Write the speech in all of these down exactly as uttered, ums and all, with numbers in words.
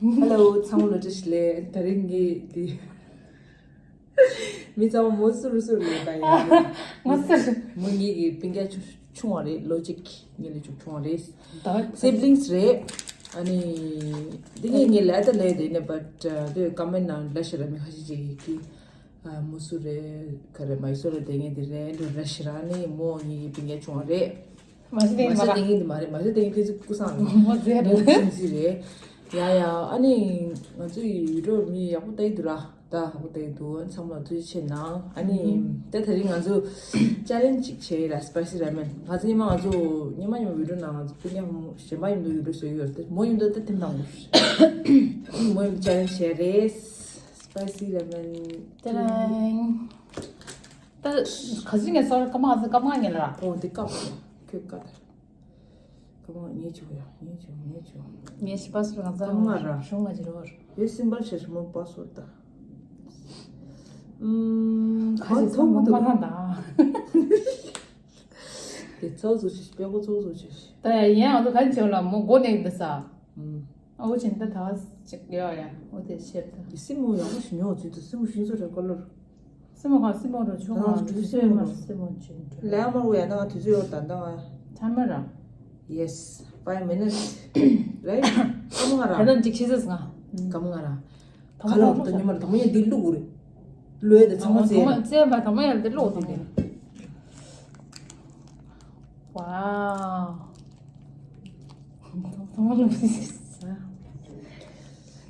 Hello, ཚང་མ་ལ་བཀྲ་ཤིས་བདེ་ལེགས། དེ་རིང་ངས་འདི་མི་ཚང་མ་མོ་སུ་རུ་སུ་རུ་ལས་ད་ཡིན། མོ་སུ་རུ། མོ་ངེད་ཀྱི་སྤུན་ཀྱག་ཆུང་ཆུང་བ་རེད། ལོ་གཅིག་ངེད་ལས་ཅུང་ཆུང་བ་རེད། ད་siblings རེད། ཨ་ནི་འདི་ངས་ངས་ལས་ད་ལས་དེ་ནས་but དེ་comment ནང་ལ་ཤི་ར་མི་ཁ་ཤས་ཅིག་གིས་མོ་སུ་རེད་ག་རེ་མ་སུ་རེད་དེ་ངས་དེ་རེད་འགྲོ་ར་ཤི་ར་ནི་མོ་ངེད་ཀྱི་སྤུན་ཀྱག་ཆུང་བ་རེད། མ་གཞི་དེ་ཡིན་མ་མ་གཞི་རེད། དེ་ཡིན་དེ་མ་རེད། མ་གཞི་དེ་ཡིན་དེ་ཚོ་ཀུ་སང་རེད། མོ་རྫས་མོ་རེད། ཁྱིམ་མཚེས་རེད། ཡ་ཡ། ཨ་ནི་ང་ཚོ་ཡི་ཡུ་ཊུབ་མི་ཡག་པོ་ལྟ་ཡི་འདུག་ར། ད་ཡག་པོ་ལྟ་ཡི་འདུག་ཨ་ནི་ཚང་མ་ལ་ཐུགས་རྗེ་ཆེ་གནང་། ཨ་ནི་ད་དེ་རིང་ང་ཚོ་ཅེ་ལེན་ཇི་ཅིག་བྱས་ཡི་ར། སི་པའི་སི་ར་མེན། ང་ཚོ་ཉི་མ་ང་ཚོ་ཉི་མ་ཉི་མ་ཡུ་ཊུབ་ནང་ང་ཚོ་སྤུན་ཀྱག་མོ་གཞན་པ་ཡིན་འདུག་ཡུ་ཊུབ་བཟོ་གི་ཡོད་རེད། མོ་ཡིན་འདུག་ད་དེ་འདང་དགོས། མོ་ཡིན་ཅེ་ལེན་ཇི་བྱས་རེད། སི་པའི་སི་ར་མེན། ཏེ་རེང་། ད་ག་ཚོད་ངས་སོར་སྐར་མ་ང་ཚོ་སྐར་མ་ངས་ལ། ཨོ་དེ་སྐབས་ཁྱོད་སྐབས། སྐར་མ་ངས་བྱུང་ཡ་ངས་བྱུང་ངས་བྱུང་། ངས་ཞིབ་པ་སོར་གང་ཚ་སྐར་མ་ར་གཞུང་མ་བྱེད་རོགས། དེ་སིམ་པལ་ཤེས་མོ་པ་སོར་ད། ཨུམ་ག་ཚོད་ཚོགས་མི་འདུག་མ་ཁང་དང་། དེ་ཚོགས་ཚོགས་ཤིག་པེ་ཀོ་ཚོགས་ཚོགས་ཤིག་ད་ཡ་ཡན་ཨ་ཚོ་ག་ཚོད་ལ་མོ་མགོ་ནས་འདི་ས། ཨུམ། ཨོ་ཅན་ད་ད་ཅིག་ཡོད་ཡ། ཨོ་དེ་ཤེར་ད། དེ་སྲིན་མོ་ཡག་པོ་ཞིག་ཉོ་བྱེད་དུ་སྲིན་མོ་ཤིང་བཟོ་རེ་ཀོ་ལོར། སྲིན་མོ་གང་སྲིན་མོ་རུ་ཆུང་ད་གང་དུས་ཚོད་མ་སྲིན་མོ་ཅིན་ལས་མོ་ཡ་ན་དུས་ཚོད་ཡོད་ད་ད། ཐ་མ་ར། Yes, five minutes. Right? ཨ་མ་ང་ར། ད་ད་ཅིག་ཤེས་ཟེར་ང་། ཀམ་ང་ར། ད་ག་ལ་ད་ཉི་མ་ད་མ་ཡ་འདི་ལུག་རེད། ལོས་དེ་ཚང་མ་ད་ཙེ་མ་རེད། ཙེ་མ་ད་མ་ཡ་འདི་ལུག་དེ་རེད། Wow.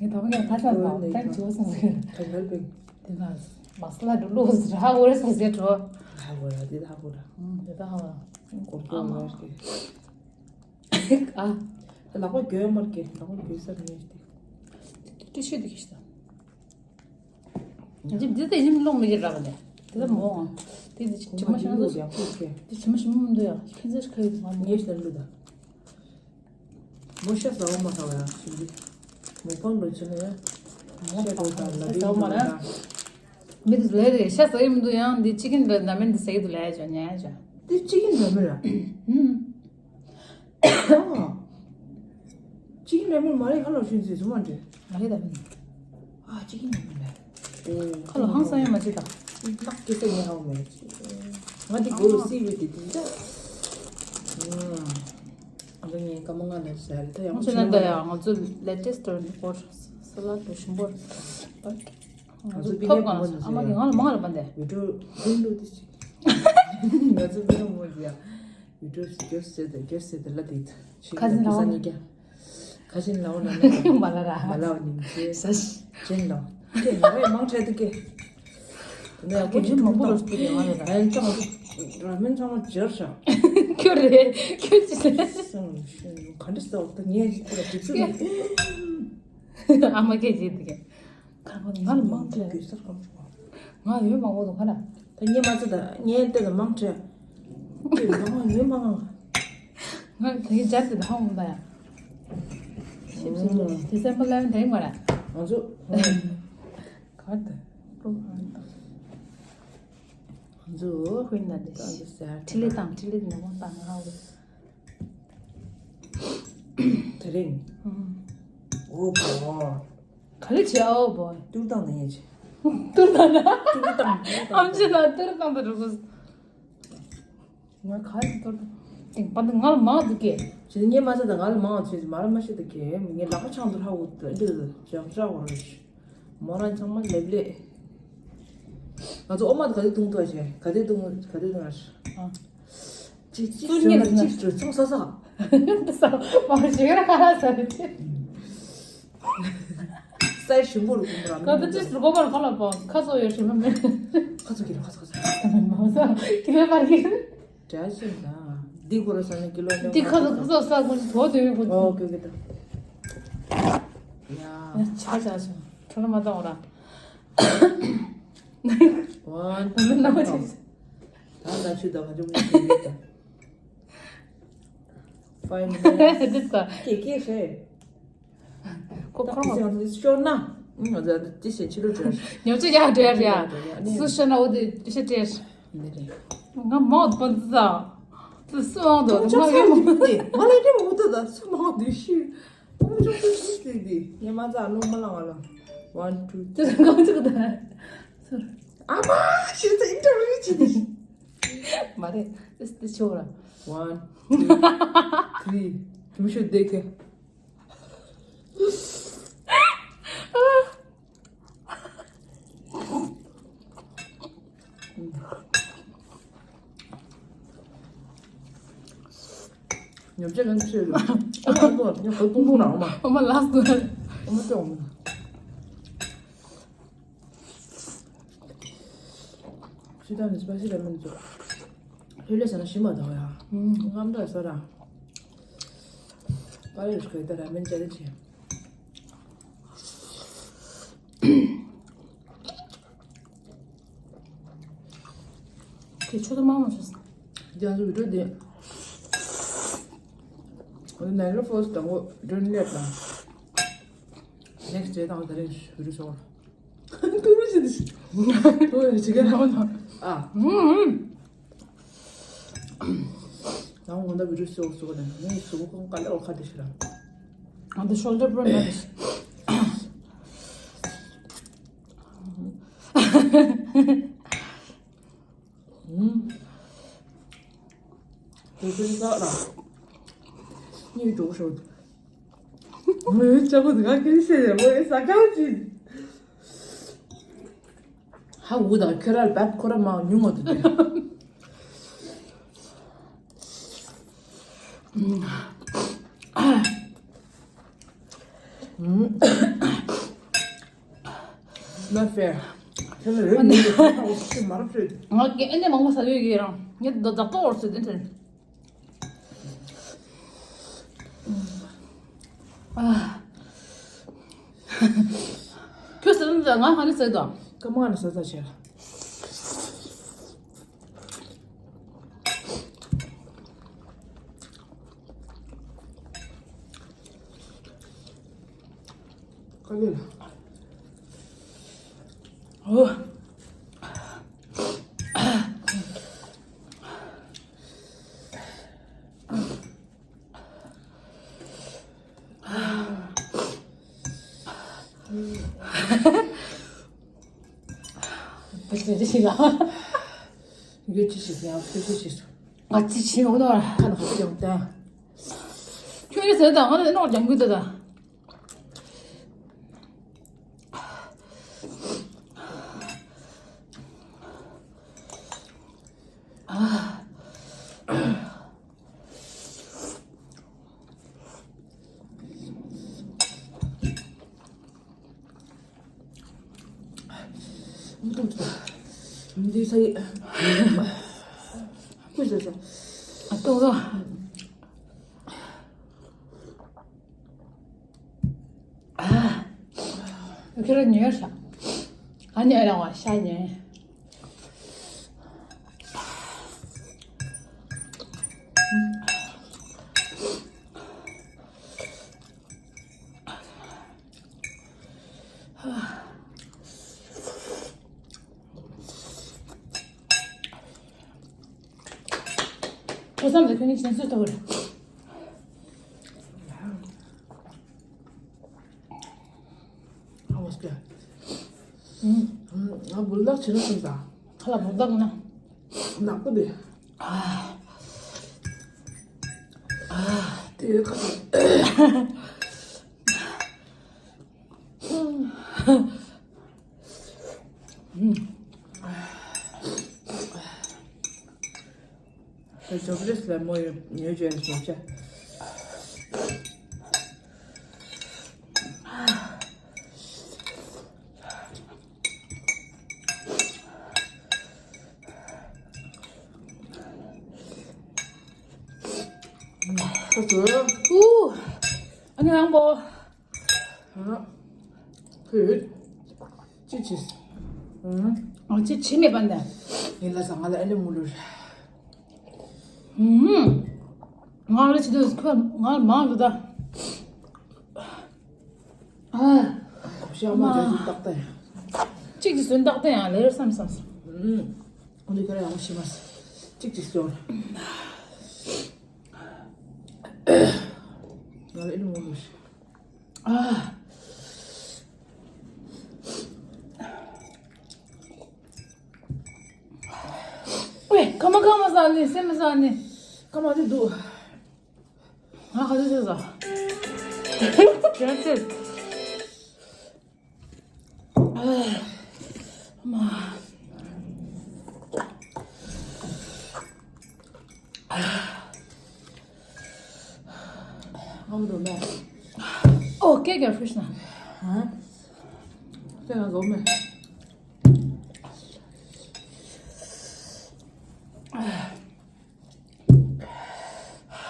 ངས་ད་མ་ཡང་ཁ་ཆག་དང་ཏན་བྱོས་སོང་ཟེར། ད་གལ་པོ། དེ་ན་མ་སི་ལ་འགྲོ་ལུགས་ར་འོ་རེ་སོང་ཟེར་འགྲོ། ཧ་གོ་ར་དེ་ད་ཧ་གོ་ར། ཨུམ་དེ་ད་ཧ་གོ་ར། གོ་གོ་མ་རེད། ཨ། ལག་པ་གྱོན་མར་གྱི་ལག་པ་གྱོན་ས་མེད་དེ། ཏི་ཤུ་དེ་གི་ཤི་ད། འདི་འདི་ལྟ་ཡིན་ལོང་མི་རྒྱུ་ར་བ་ལས། དེ་ལྟ་མོ། དེ་དེ་ཇི་མ་ཞིམ་མོ་ཡག་པོ་ཁྱེར། དེ་ཇི་མ་ཞིམ་མོ་མི་འདུག་ཡ། ཁྱེད་ཚོས་ཁ་ཡོད་མ་མོ། ངས་ཤི་ལུ་ད། མོ་ཤ་ཟ་བ་མ་ཁ་བ་ཡང་ཞིམ་གི། མོ་པང་འགྲོ་ཆེ་ན་ཡང་། ཤ་འགྲོ་དང་ལ་བི་འགྲོ་དང་། མི་དེ་ལས་རེད་ཤ་ཟ་ཡི་མི་འདུག་ཡང་འདི་ཅི་ཀིན་ར་ན་མེན་འདི་ཟ་ཡི་འདུག་ལས་ཅོ་ཉན་ཅོ། དེ་ཅི་ཀིན་ར་མེན་ར། ཧུམ། ཨ། ཅི་ཀིན་ར་མེན་མ་རེད་ཁ་ལོ་ཤུན་ཙི་ཟུ་མ་འདྲེ། མ་རེད་ད་མེན། ཨ་ཅི་ཀིན་ར་མེན་ར། ཁ་ལོ་ཧང་སང་ཡ་མ་ཅི་ད། ལག་ཀི་སེ་ཉེ་ཧའོ་མེན། ང་དེ་གོ་སི་བི་དེ་དེ་ད། ཨ་ང་ངའི་ཀ་མ་ང་ལ་ཟ་རེད་ད་ཡང་ང་ཚོ་ན་ད་ཡང་ང་ཚོ་ལེ་ཊེ་སི་ཊི་རེད་ནི་སྐོར་ས་ལ་དུ་ཞིམ་པོ་རེད། ང་ཚོ་པི་ཐོབ་ཀ་ཨ་མ་གི་ང་ལ་མང་ལ་པ་འདས། བི་ཌིའོ་ཀུན་ལུ་དེ་ཅི། ང་ཚོ་པི་ཐོབ་མོ་ཟི་ཡ། བི་ཌིའོ་ཟི་རྒྱོ་སེ་དེ་རྒྱོ་སེ་དེ་ལ་དེ་ཆི་ཁ་ཟིན་ལ་ཟ་ནི་ཀྱ། ཁ་ཆེན་ལའོ་ན་ན། མ་ལ་ར། མ་ལའོ་ནིང་ཅེ། ཟ་ཞིག་ཅེན་ལའོ། ཀེ་ང་རེ་མང་ཁྲེ་དུ་ཀེ། ནས་ཁོ་ཡིན་མང་པོ་རོ་སྤེལ་ཡོང་བ་རེད། ཨན་ཅང་ར་མེན་ཚང་མ་སྦྱར་ཤག་ཁྱོད་རེད་ཁྱོད་ཅི་རེད། སང་ཤུན་ག་འདྲ་ཟ་བ་ད་ངས་ཅི་ཐུག་ལ་གྲིབ་ཚུལ་ཨ་མ་ཁྱེད་ཅི་འདུག་ག་ང་ལ་མང་ཁྲེ། གོས་སར་གམ་ཆུ་བ། ང་ཡོད་མང་པོ་འདུག་ག་ལ། ད་ངས་མ་ཚད་ད་ངས་ལྟས་ད་མང་ཁྲེ། ཀྱེ་མང་ཡོད་མང་། ང་ད་ངས་སྦྱར་ཏེ་ད་ཧ་འོང་ད་ཡ། ཤིབ་ཤིབ་ཤིབ་ཤིབ་དེ་སེམས་པ་ལ་དེ་མ་ར། ང་ཚོ། གར་དུ། ང་ཚོ། ཁོའི་ན་དེ། ཁྲི་ལི་དང་ཁྲི་ལི་ནས་མོ་བཏང་ཧ་འོང་། དེ་རིང་། ཨོ་བོ། ག་རེ་བྱེད་ཨོ་བོ། ཏུར་བཏང་ནས་ཡིན་ཅི། ཏུར་བཏང་ན། ཏུར་བཏང་ཏུར་བཏང་། ཨམ་ཆི་ན་ཏུར་བཏང་དུ་འགྲོ་དགོས། ང་ག་རེ་ཏུར་བཏང་། ཨེ་པ་འདི་ང་ལ་མང་འདུག་གས། ཅི་ངས་མ་ཚད་ད་ང་ལ་མང་ཆེ་མ་ར་མ་ཤེས་ད་གས་ངས་ལག་པ་འཆང་དུ་ཧ་འུ་ད་འདི་ལ་ཅང་ཅག་བར་རེ་ཤི། མོ་རང་ཚང་མ་ལེབ་ལེ། ང་ཚོ་ཨོ་མ་དེ་ག་དེ་བཏུང་ཐོག་ཆེ་ག་དེ་བཏུང་ག་དེ་བཏུང་ཨ། ཅིག་ཅིག་སུ་ཉེ་ལ་ཅིག་ཅིག་ཚོང་ས་ས། ས་མ་ཞིག་ར་ཁ་ར་ས་རེད། སའི་ཞིམ་པོ་རུ་ཀུམ་ར་མི། ག་དེ་ཅིག་རུ་གོ་མར་ཁ་ལ་པོ་ཁ་སོ་ཡོད་ཞིམ་པོ་མེད། ཁ་སོ་ཀི་ལོ་ཁ་སོ་ཁ་སོ། མ་ས་ཀི་ལོ་པར་ཀི། འདྲ་ཞིག་ན། འདི་ཁོ་ར་ས་ནི་ཀི་ལོ་འདི་ཁ་སོ་ཁ་སོ་ས་ཀུན་ཐོ་དེ་ཡོད་ཀུན། ཨོ་ཀི་ཀི་ད། ཡ། ཆ་ཆ་ཆ། ཁྲོ་ལ་མ་བཏང་བ་ར། One. ད་ནང་ཆ་ཆ། ད་ད་ཆུ་ད་ག་ཅུང་མི་ཤེས་ད། Five minutes. འདི་ད། ཀེ་ཀེ་ཤེས། ཁོ་ཁོ་ད་ཀི་སེ་ང་ཚོ་ཤོར་ན། ང་ཚོ་ཏི་ཤེ་ཕྱི་ལོ་འགྲོ། ཉོ་ཆ་ཡག་འགྲོ་ཡག་རེད་ཡ། སུ་ཤོར་ན་འོ་དེ་ཏི་ཤེ་སྤྲད། འདི་རེད། ང་མོ་པོ་འདི་ད། ཏི་སུ་འོང་དོ་ང་ཡོད་མོ། ང་ལ་འདི་མོ་ཏི་ད་སུ་མོ་འདི་ཤི། ཨོ་ཅོ་ཅོ་ཅོ་ཅོ་ཅོ། ངས་མ་ཚ་རླུང་མ་ལངས་བ་ལ། One, two, three. དེ་ཚོ་གང་ཚོད་དང་། ཨ་མ་ཤི་ཚེ་ཨིན་ཊར་བིའུ་བྱེད་དེ། མ་རེད། དེ་དེ་ཆོག་ར། One, two, three. དུམ་ཤོད་བསྡད་ཀྱི། ཉོ་ཆ་གང་ཆེ་ལ། ཨ་མ་ལ་ཉོ་ཁོ་ཏུང་ཏུང་རང་མ། ཨ་མ་ལགས་སོ། ཨ་མ་ཅོག་མ། ཤི་ད་ནི་སྤ་སི་ར་མེན་ཚོ། ལྷོད་ལྷོད་ཟ་ན་ཤི་མ་དང་ཡ། ཨུམ། རྔམ་དྲག་ས་ར། པ་རེ་རུ་ཁོས་ད་ར་མེན་ཅ་རེ་ཆེ། དེ་ཆུ་དུ་མང་མང་ཤོས། རྒྱ་མཚོ་བི་ཌིའོ་དེ། འོ་ན་ར་ཕོ་སི་དང་འོ་ཌོན་ལེབ་དང་། ནེགསི་ཌེ་དང་ད་རིང་བི་ཌིའོ་ཤོར། ཏུ་རུ་ཞིག་ཏུ་ཞིག་ག་ཨ། ད་འོ་ན་བི་ཌིའོ་ཤོར་ཤོར་ན་ངའི་གཟུགས་པོ་གང་ག་ལེར་འོ་ཁ་དེ་ཤི་ར། ཨ་འདི་ཤོལ་ཌར་པོ་ན་དེ་ཤི། ཨུམ། དེ་ཚོའི་ས་ལ། གཉིད་འགྲོ་ཤོག་མོའི་ལྕགས་པོ་དེ་ག་སྐད་བཤད་ཡ་མོ་ཨེ་ས་གང་ཅི། ཧ་འུ་དང་ཁྱོད་ར་བབ་ཁོ་ར་མ་ཉུང་ངོ་དུ་དེ། Not fair. ཁྱོད་ལ་རེ་མི་འདུག་ཁྱོད་མ་རབས་བྱོས། ང་གི་ཨེ་ནས་མང་པོ་ཟ་ཡོད་ཀྱི་རང་ངས་ད་ད་ལྟ་འོར་ཟེར་དེ་དྲན། ཨ། ཁྱོད་ཟེར་ན་ང་ཧ་ནི་ཟེར་དང་། ཀ་མ་ནི་ཟ་ཟ་བྱས། དཀའ་ལས་ལ། ཨོ། བུ་ཚོ་འདི་ཞིག་ལ། ཡོད་ཅི་ཞིག་ཡང་ཕུལ་ཤུལ་ཞིག་སོང་། ང་ཅི་བྱེད་འོ་ནོ། ཁ་ན་ཁ་ཅི་ཡོང་ཏེ། ཁྱོད་ནི་ཟེར་དང་ང་ནི་ནོར་ལྗང་གུ་དེ་དང་། འདི་ས་ཡི། ཁུ་ཟ་ཟ། ཨ་ཏོག་ཏོག་ཨ། ཁྱོད་རང་ཉོས་ཤག་ཨ་ནི་ཨ་རང་བ་ཤ་ཉོས། ཐོས་བསམ་དེ་ཁྱོད་ནི་ཅན་སུ་ཐོག་རེད། ཨ་བ་སྐྱ། ང་བུལ་དག་བྱེད་ན་སོང་ཙང་། ཁ་ལ་བུལ་དག་ན། ནག་པོ་དེ། དེ་ཁ། ད་ཇོབ་རེས་ལ་མོ་ཡོད་ཉོས་བྱས་ནས་ཇོབ་བྱས། ཨུ། ཨ་ནི་རང་པོ། ཨ། ཁོས། ཅི་བྱེད། ཨ་ཅི་བྱེད་མེད་པ་འདྲ། ཡིན་ལ་ས་ང་ལ་ཨེ་ལེ་མུ་ལུར། ང་ལ་ཅི་དུས་ཁོས་ང་ལ་མང་འདུག་ད། ཨ། ཤ་མ་ཅི་ཟུན་ཏག་ཏག་ཡང་། གཅིག་གི་ཟུན་ཏག་ཏག་ཡང་ལེར་བསམ་བསམ་སོང་། ཨུ། འདི་ག་ར་ཡང་ཤི་མ་སོང་། གཅིག་གཅིག་ཟོར། ང་ལ་ཨེ་ལེ་མུ་ལུར། ཨ། ཨ་མ་ཁ་མ་ཟ་ནི་སེམས་མ་ཟ་ནི། ཁ་མ་དེ་འདུག་ང་ཁ་ཚོད་ཚོད་ཟ། དྲན་ཚོད། ཨ་མ། ཨོ་ཀེ་ཀེ་ཧྥི་ཤི་ན། ཧ། ཀེ་ང་ཟོ་མེ།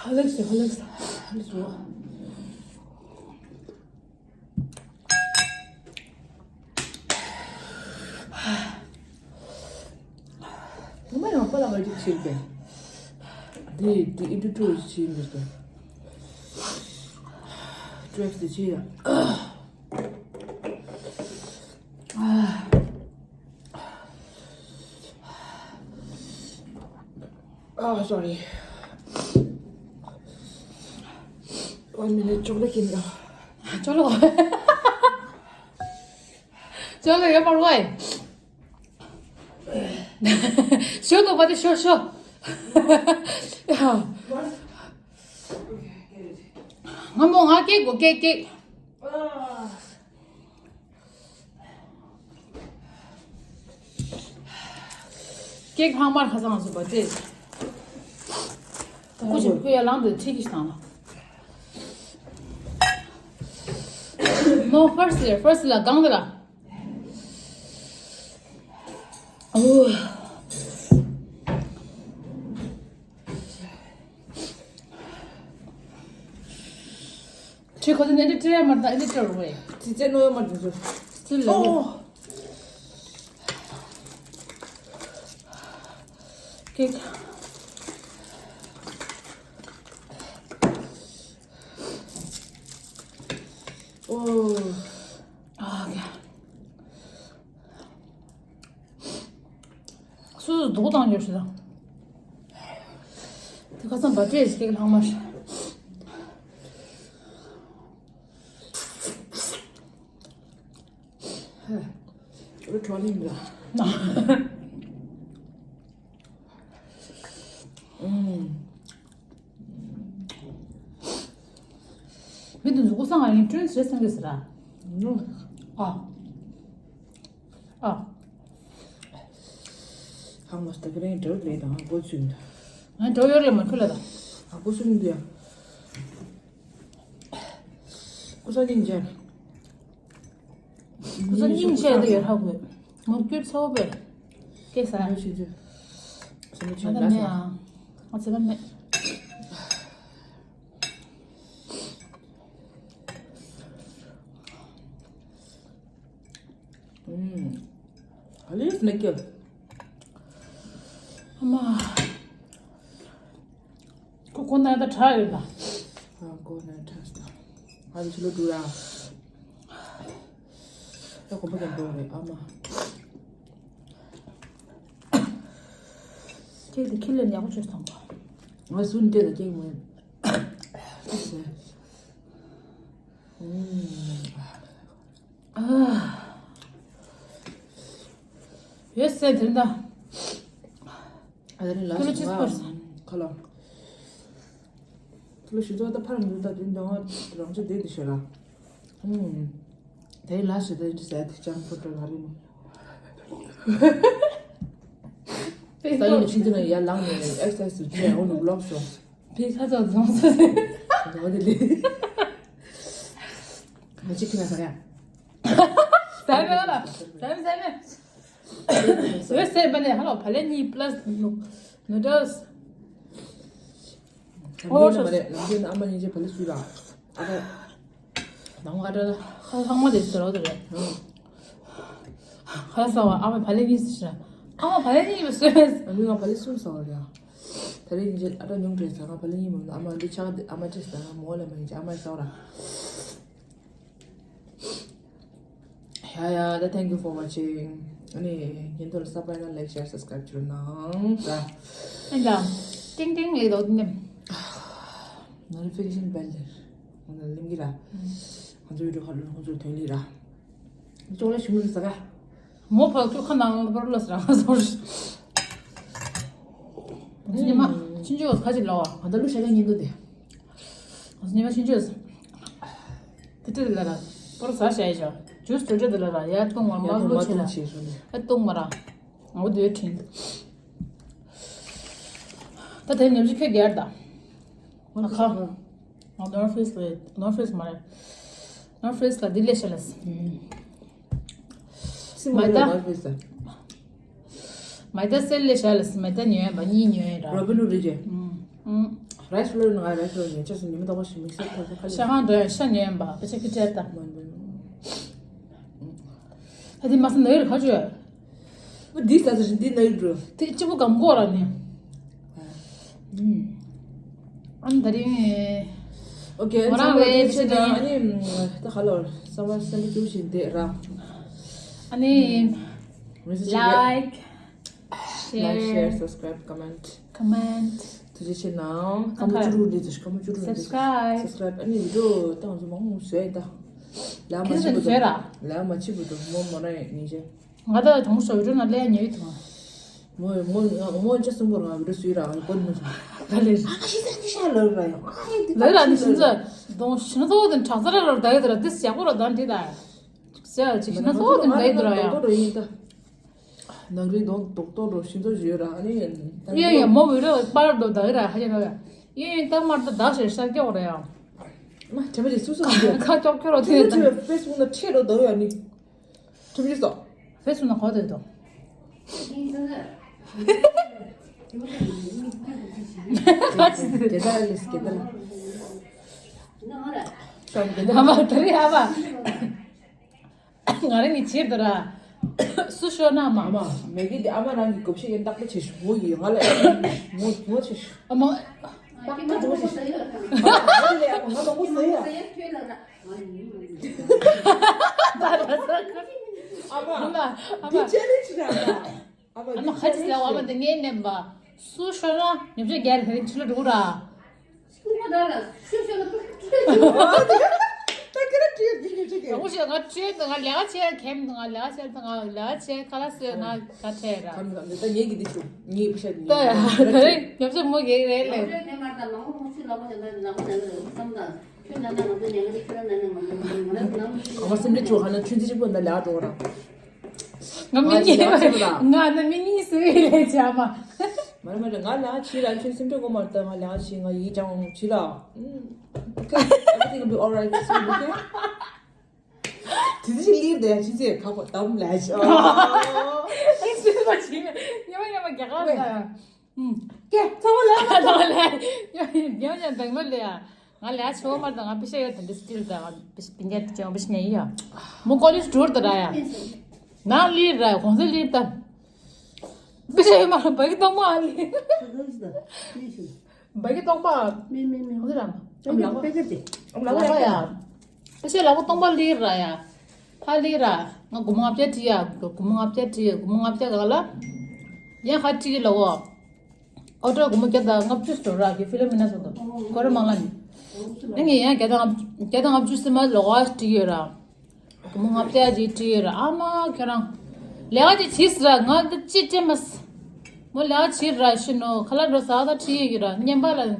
ཧ་ལེགས་སི་ཧ་ལེགས་སི་ཧ་ལེགས་སི། ངོ་མ་ཡང་པ་ལ་ང་ཅིག་ཕྱིན་པས། འདི་འདི་ཨི་འདྲ་ཀྲུ་ཕྱིན་འདིར་པས། ཀྲེག་སི་ཕྱིན་ཡ། Oh, sorry. One minute, chocolate in the. Cholo. Cholo, ya parwai. Show to bade show show. Ngamo nga ke go ke ke. ཀེག་ལྷག་མ་ཁ་སང་སུ་བ་ཏེ། ཀུ་ཅི་ཀུ་ཡ་ལང་དུ་ཁྲིད་ཀྱི་བཏང་ལ། No, first year, first ལ་གང་དེ་ལ། ཨོ། ཁྱོད་ཁོ་ཚོ་ནས་འདི་སྤྲད་ཡ་མ་རེད་ད། འདི་སྤྲད་རོགས་བྱེད། ཙི་ཙི་ནོ་ཡོད་མ་རེད་ཚོ། སི་ལ་ལེ། ཨོ། ཀེག་ཨོ། ཨ་ཀེ། སོ་སོ་རྡོག་བཏང་ཡོད་ཤི་ད། དེ་ཁ་སང་བ་ཏྲེ་ཞིག་ལྷག་མ་ཤི། ཧེ། རུ་ཁྲོ་ལིང་ལ། ཨུམ། མི་དེ་ཚོ་ཀུ་སང་ང་ཡིན་ཀྲུན་ཟེར་སེང་གེ་ཟེར་ར། ཨ། ཨ། ཧང་མ་སྟ་གི་རེད་འགྲོ་རེད་དང་སྒོ་ཚུན་དུ། ང་འགྲོ་ཡོད་རེད་མ་ཁུ་ལ་དང་། ཨ་སྒོ་ཚུན་དུ་ཡ། ཀུ་སང་སྙིང་རྗེ། ཀུ་སང་སྙིང་རྗེ་དེ་ཡོད་ཧ་གོ། ངོ་སྐྱུར་ཚོ་བས། སྐད་ས། ང་ཤི་རྒྱུ། ང་ད་མེད་ཨ། ང་ཚེ་ད་མེད། ཨུམ། ཨ་ལིས་ནེ་ཀེལ། ཨ་མ། ཁོ་ཁོ་ན་ད་དྲག་ཡོད་ད། ཨ་ཁོ་ན་དྲག་ད། ཨ་ལིས་ལོ་དུ་ར། ད་གོམ་པ་ཀན་འགྲོ་རེད་ཨ་མ། ཁྱེད་ཀྱི་ཁྱི་ལས་ཡག་པོ་བྱོས་སོང་། ང་སུན་ཏེ་ད་ཁྱེད་ངོས། ཨ། ཡོད་སེ་དེ་འདྲ། ཨ་ནི་ལ་ཁུ་ལུ་ཅིས་པར་ས། ཁ་ལོ། ཁུ་ལུ་ཞུ་ཚོགས་ད་ཕར་མི་ད་དུས་འདང་ང་རང་ཚོ་བསྡད་དུ་ཤོད་ལ། ཨུམ། དེ་ལ་ཞུ་ད་འདི་ཟེར་དུ་ཅང་ཕོ་ཏོ་ལ་རི་མོ། ད་ཡིན་ཕྱིན་ཚུན་ཡར་ལངས་ནས་ཨེག་སར་སའི་ཛི་བྱས་འོ་ནུ་ལོག་སོང་། དེ་ཁ་ཚ་རྫོང་ཚོ་ཟེར། འོ་དེ་ལས། མ་གཅིག་ཁྱི་ན་ཟ་ཡ། ཟ་མེད་ལ། ཟ་མེད་ཟ་མེད། ཟོས་ཟས་པ་ནས་ཧ་ལོ་བ་ལན་གཉིས་པ་ལ་ནུ་ནུ་ཌལ་སི། ལམ་འདི་ན་མ་རེད་ལམ་འདི་ན་ཨ་མ་སྙིང་རྗེ་བ་ལན་གསུས་ལ། ཨ་ད། ནང་ང་ད་ཁ་ལྷག་མ་དེ་ཟེར་བ་དེ་རེད། ཁ་ལ་ཟ་བ་ཨ་མ་བ་ལན་གཉིས་ཟེར། ཨ་མ་བ་ལན་གཉིས་པ་ཟོས། ཨ་མི་ང་བ་ལན་གསུམ་ཟ་བ་རེད། བ་ལན་གཉིས་ཨ་ད་ཉུང་དྲན་ཟ་ང་བ་ལན་གཉིས་མ་ཨ་མ་འདི་ཆག་ཨ་མ་ཅེས་ཟ་ང་མོ་ལ་མ་ཡིན་ཨ་མ་ཟ་བ་ར། ཡ་ཡ་ད། Thank you for watching. ཨ་ནི་ཉིན་ཐོ་ལ་ས་པ་ན་like share subscribe བྱོས་གནང་ད། ཨ་ད། ཏིང་ཏིང་ལེ་དོ་ནེམ། Notification bell ལེར། ང་ལ་ལིང་གི་ར། ང་ཚོ་ཡུ་ཊུབ་ཁ་ལོ་ང་ཚོ་ཐོན་ལི་ར། ཙོག་ལེ་ཞུ་མི་ཟ་ག་མོ་ཕ་ཁྱོད་ཁ་ནང་ལ་བར་ལ་ཟ་ར་ང་ཚོ། ཉི་མ་ཆུང་ཆུང་ཁ་ཅིག་ལོ་བ། ང་ད་ལུ་ཤ་ཀ་ཉིན་དུ་དེ། ཉི་མ་ཆུང་ཆུང་དེ་དེ་ལ་ར་པོར་ཟ་བྱ་ཡི་ཆོ། ཇུས་དེ་དེ་ལ་ར་ཡར་གཏོང་བར་མ་ལུ་ཆེ་ལ་ཡར་གཏོང་བ་ར། ངོ་དེ་ཁྲིན། ད་དེ་ཉམས་ཞིག་ཁྱོད་རྒྱལ་ད། ང་ཁ། ང་North Face ལ་North Face མ་རེད། North Face ལ་འདི་ལས་ཤ་ལས། སི་མ་ད། North Face ལ། མ་ད་སེལ་ལས་ཤ་ལས་མ་ད་ཉོས་པ་གཉིས་ཉོས་ར། Robin Hood རེད་ཅེ། ཨུམ། Rice Flour ང་Rice Flour ཉོས་ཅེས་སུ་ཉི་མ་དག་པ་ཞིག་མིག་སར་ཐོག་ཁ་ལ། ཤ་ཁང་འགྲོ་ཡ་ཤ་ཉོས་པ་པེ་ཆ་ཁི་ཅེ་ད། མ་འདུག་ད་དེ་མ་ས་ནོར་ཁ་ཅོ། འདི་ས་ས་ཞིག་འདི་ནོར་འགྲོ། དེ་གཅིག་པུ་སྒམ་གོ་ར་ནི། ཨ་ནི་ད་རིང་། ཨོ་ཁེ། ང་རང་ཚང་མ་ལ་ཐུགས་རྗེ་ཆེ་ན། ཨ་ནི་ད་ཧ་ལོ་བསམ་པ་བསམ་པ་བཅུ་བཞིན་བསྡད་ར། ཨ་ནི། Like, share, subscribe, comment. Comment. ཐུགས་རྗེ་ཆེ་ན། སྐར་མ་བཅུ་དྲུག་འདི་ཚོ་སྐར་མ་བཅུ་དྲུག་འདི་ཚོ། Subscribe. Subscribe. ཨ་ནི་བི་ཌི་ཡོ་ད་ང་ཚོ་མང་པོ་བཟོས་ད། ལ་མ་ཁྱེད་ཚོ་ཕྱི་བོ་བཟོས་ར། ལ་མ་ཕྱི་བོ་དུ་མོ་མོ་ར་ཡིན་ཅེ། ང་ད་དང་པོ་ཞོགས་པའི་ནང་ལས་ཉལ་ཡོད་དང་། མོ་མོ་མོ་ཅི་གསུང་གོ་རང་བི་ཌི་ཡོ་བཟོས་ར་གོ་མོ་ཟ། ད་ལས། ཨ་ཤི་ཟ་ཤི་ཤ་ལོ་ར་ཡོང་། ཨ་ཡི་འདི་ལོ་ར་ནི་ཤིན་ཙ་དོང་ཤིན་ཙ་དོ་དང་དྲག་ཙ་ར་ལོ་ད་ཡོད་ད་ར་དེ་ཞག་པོ་ར་ད་འདི་ད། ཟེར་ཅིག་ཤིན་ཙ་དོ་དང་ད་ཡོད་ད་ར་ཡ། ནང་རི་དོང་དོག་དོག་རོ་ཤིན་ཙ་བཟོས་ར་ཨ་ནི། ཡ་ཡ་མོ་བི་ཌི་ཡོ་པར་དོ་ད་ཡོད་ར་ཧ་ཡ་ད་ཡ། ཡ་ཡ་ད་མར་ད་ད་ཞེ་ཤར་སྐྱོ་ར་ཡ། མ་དྲན་པ་ཅིག་སུ་སུ་ཁ་ཁ་ཅོག་ཁྱོད་རོ་དེ་ད། ཕེ་སི་བུག་ན་ཁྲེ་རོ་དོ་ཡ་ནི། ཁྲིམས་ཡིག་སོགས། ཕེ་སི་བུག་ན་གོ་དེ་དོ། ཁ་ཅི་དེ། དེ་ལྟར་ལས་དེ་ལྟར། ཤོག་དེ་ལྟར། ཨ་མ་དེ་རེད་ཨ་མ། ང་རང་གི་ཕྱིར་དུ་ར། སུ་ཤོར་ན་མ། ཨ་མ་མེ་གི་དེ་ཨ་མ་རང་གི་གོ་ཕྱེ་ཡན་བརྟག་པ་བྱེད་ཤོག་མོ་ཡི་ང་ལ། མོ་མོ་བྱེད་ཤོག་ཨ་མ། བརྟག་པ་མོ་བྱེད་ཤོག་ང་ལ་ཡ་ང་ལ་མོ་ཟེར་ཡ། ཨ་མ། ཨ་མ། ཨ་མ། འདི་ཆེ་ལེ་ཆི་ར་ཨ་མ། ཨ་མ་ཁ་ཅིག་ལ་བ་མ་འདི་ངའི་ནེམ་པ། སུ་ཤོར་ན་ཉོ་ཆ་རྒྱལ་ཁ་རིན་ཆི་ལ་འགྲོ་ར། ཤུ་མོ་ད་ལ་ཤུ་ཤོར་ན་ཏུ་ཏུ་ཏུ། ད་ཁྱེད་ར་ཁྲིད་ཡོད་ཀྱི་ཁྱེད་ཀྱི། ཨོ་ཤེ་ང་ཁྲིད་ང་ལས་ཀ་བྱེད་ཁེམ་ང་ལས་ཀ་བྱེད་ང་ལས་ཀ་བྱེད་ཁ་ལ་སོད་ང་ད་ཁྲེ་ར། ཁམ་ལ་འདི་ད་ངེད་ཀྱི་འདི་ཆུ་ངེད་བཤད་ད་ཡ་ད་རེད་ཉོ་ཆ་མོ་གེ་རེད་ལེ། ཁྱོད་ན་ན་ང་ཚོ་ཉལ་གི་ཁྱོད་ན་ན་ང་ཚོ་ཉལ་གི་ང་ཚོ་ཉལ་གི་ང་ཚོ་ཉལ་གི་ང་ཚོ་ཉལ་གི། ཨ་མ་སེམས་ཁྲལ་བྱུང་ཧ་ན་ཆུ་འཛིན་གཅིག་པོ་འདི་ལས་འགྲོ་ར། ང་མི་ང་ལས་ཀ་བྱེད་པ་དང་། ང་ནི་མི་གཉིས་སུ་ཡི་ལས་བྱ་མ། མ་རེད་མ་རེད་ང་ལས་ཀ་བྱེད་ར་ཁྱོད་སེམས་ཁྲལ་གོ་མ་ད་ང་ལས་ཀ་བྱེད་ང་ཡིད་ཀྱང་བྱེད་ར། ཨུམ། Okay, everything will be alright soon, okay? དེ་ཚེ་ལིར་དེ་ཡ་ཆི་ཚེ་ཁ་པོ་དམ་ལས་བྱ། ཨེ་སུས་མ་བྱེད་ཉི་མ་ཉི་མ་རྒྱ་གར་ད་ཡ། ཀྱེ་ཚ་བོ་ལ་ཚ་བོ་ལ་ཡང་ཡང་ཡང་བེང་ལོར་ལ་ཡ། ང་ལ་ཡ་ཆེ་བོ་མར་དང་ང་པི་ཤ་ཡོད་དང་འདི་སི་ཊིལ་དང་ང་པི་ཤ་པི་ཉ་ཏི་ཅང་པི་ཤ་ཉ་ཡི་ཡ། མོ་ཀོ་ལེཇ་འགྲོར་དང་ར་ཡ། ནང་ལིར་ར་གོང་ས་ལིར་དང་། པི་ཤ་ཡོད་མར་བ་གི་ཏོག་མ་ལིར། བ་གི་ཏོག་མ། མི་མི་མི། གོང་ས་ར་མ། ཨམ་ལག་པ། པེ་ཀེ་ཏི། ཨམ་ལག་པ་ཡ། ཨ་ཤེ་ལག་པ་སྟོང་པ་ལིར་ར་ཡ། ཕ་ལིར་ར། ང་སྒོར་མོ་ལྔ་བརྒྱ་སྤྲད་ཡ། སྒོར་མོ་ལྔ་བརྒྱ་སྤྲད་ཡ། སྒོར་མོ་ལྔ་བརྒྱ་ག་ལ། ཡང་ཁ་སྤྲད་ཀྱི་ལ་འོ། ཨོ་ཏོ་སྒོར་མོ་བརྒྱ་དང་ལྔ་བཅུ་སྤྲོད་ར་གི་ཕི་ལ་མི་ན་སོ་དོ། ཀོ་ར་མང་ལ་ནི། ཨ་ནི་ཡང་བརྒྱ་དང་བརྒྱ་དང་ལྔ་བཅུ་སི་མ་ལོག་བ་སྤྲད་ཡོད་ར། སྒོར་མོ་ལྔ་བརྒྱ་ཅིག་སྤྲད་ཡོད་ར་ཨ་མ་ཁྱོད་རང་། ལས་ཀ་ཅིག་བྱིས་ར་ང་འདི་ཅི་སྤྲད་མ། མོ་ལས་ཀ་བྱེད་ར་ཤི་ནོ་ཁ་ལག་འགྲོ་ཟ་ད་ཁྲིད་ཡོད་ཀྱི་ར་ཉན་པ་ལ། ང་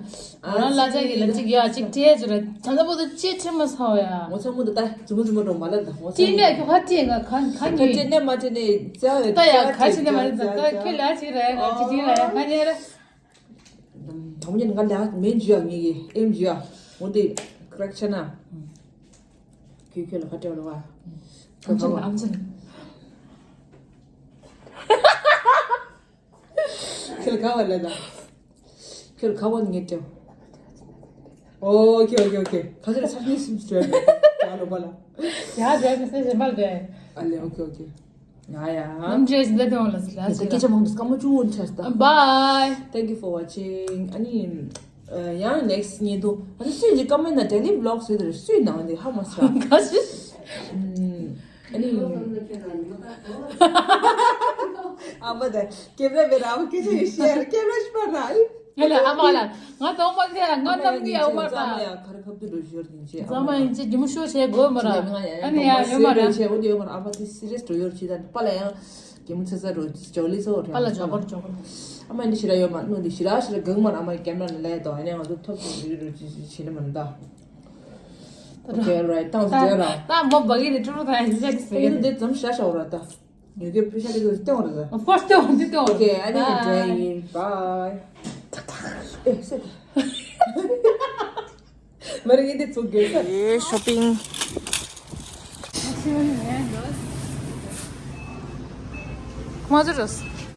རང་ལ་ཅག་གི་ལ་ཅིག་ཡ་ཅིག་སྤྲད་ཅི་ར་ད་ལྟ་བོ་ད་ཅི་སྤྲད་མ་ཟ་བ་ཡ། ངོ་ཚ་མོ་འདི་ད་ཙུ་མོ་ཙུ་མོ་འགྲོ་མ་ལ་ད་ངོ་ཚ་སྤྲད་མོ་ནས་ཁྱོད་ཁ་སྤྲད་ང་ཁ་ཁ་ཁ་ཉོས། སྤྲད་ནས་མ་སྤྲད་ནས་ཙ་ད་ཡ་ཁ་ཕྱི་ནས་མ་རེད་ད་ད་ཁྱོད་ལས་ཀ་བྱེད་ར་ཡ་ཁ་ཅིག་ཡིན་ར་ཡ་ཁ་ཉན་ར། དང་པོ་ཉིད་ང་ལ་མེ་འཇུ་ཡ་ངེས་ཀྱི་ཨེམ་འཇུ་ཡ་འོ་དེ་ཀ་རེག་ཆ་ན། ཁྱོད་ཁྱོད་ལ་ཁ་སྤྲད་ལ་བ། ཨམ་ཆི་ཨམ་ཆི། ཁྱོད་ཁ་བ་ལ་ད། ཁྱོད་ཁ་བ་ངེས་སྤྲད། ཨོ་ཁེ་ཨོ་ཁེ་ཨོ་ཁེ། ཁ་ཁྱོད་ཚར་ནས་སིམ་སྤྲད། ཡ་ལོ་པ་ལ། ཡ་སྤྲད་མི་སེམས་ཞེན་པ་སྤྲད། ཨ་ལེ་ཨོ་ཁེ་ཨོ་ཁེ། ང་ཡ། ནམ་རྒྱལ་ཞིག་ལ་དེ་འོང་ལ་ཟེར་ལ་ཟེར་སྐད་ཆ་མང་དུ་སྐར་མ་བཅུ་འོང་ཆར་ད། Bye. Thank you for watching. ཨ་ནི། ཡང་next ཉིན་དུ་ཨ་ནི་སུས་ཀྱི་ཀ་མེན་ན་daily vlog བཟོས་དེར་སུས་ནང་དེ་ཧ་མ་ས། ག་ཞིག་ཨ་ནི། ཨ་མ་ད་ཀེམ་ར་བེ་ར་ཨ་མ་སྐད་ཆ་ཡོད་ཤེས་ཀེམ་ར་ཤི་པ་ར། ང་ལ་ཨ་མ་ལ་ང་དང་མ་ཁྱེད་ང་ནམ་གི་ཡ་མ་ད། ཁ་ར་ཁབ་ཏུ་འགྲོ་ཞོར་ཡིན་ཅེ། ཙམ་མ་ཡིན་ཅེ་རྒྱུ་མོ་ཤོ་བྱས་དགོས་མ་ར། ཨ་ནི་ཡ་ཡོད་མ་ར། བྱས་འོ་དེ་ཡོད་མ་ར་ཨ་མ་དེ་སི་རི་ཡས་འགྲོ་ཡོད་ཅེ་ད་པ་ལ་ཡང་། གད་མོ་ཚེ་ཚ་རོ་ཇོ་ལི་ཚོ་རེད། པ་ལ་ཇོ་གར་ཇོ་གར། ཨ་མ་འདི་ཞི་ར་ཡོད་མ་ནུ་འདི་ཞི་ར་ཞི་ར་གང་མ་ཨ་མ་གེམ་ར་ནི་ལས་དོ་ཨ་ནི་ང་ཚོ་ཐོབ་ཐོབ་རི་རི་ཅི་ཅི་ཆི་ནི་མ་ནི་ད། Okay, right. Thanks, Jera. ད་མོ་བ་གི་རི་ཀྲུ་རུ་ད་ཡིན་ཅེ་ཀི་སེ་ཡིན་དེ་ཙམ་ཤ་ཤ་འོ་ར་ད། ཡོད་གི་ཕུ་ཤ་དེ་ཚོ་སྟེང་འོ་ར་ད། Of course, སྟེང་འོ་འདི་སྟེང་འོ། Okay, I need to dry in. Bye. ཨེ་སེ། མ་རེད་ངས་དེ་ཚོ་དགོས་ས། ཨེ་ཤོ་པིང་། མ་ཟེར་རོ།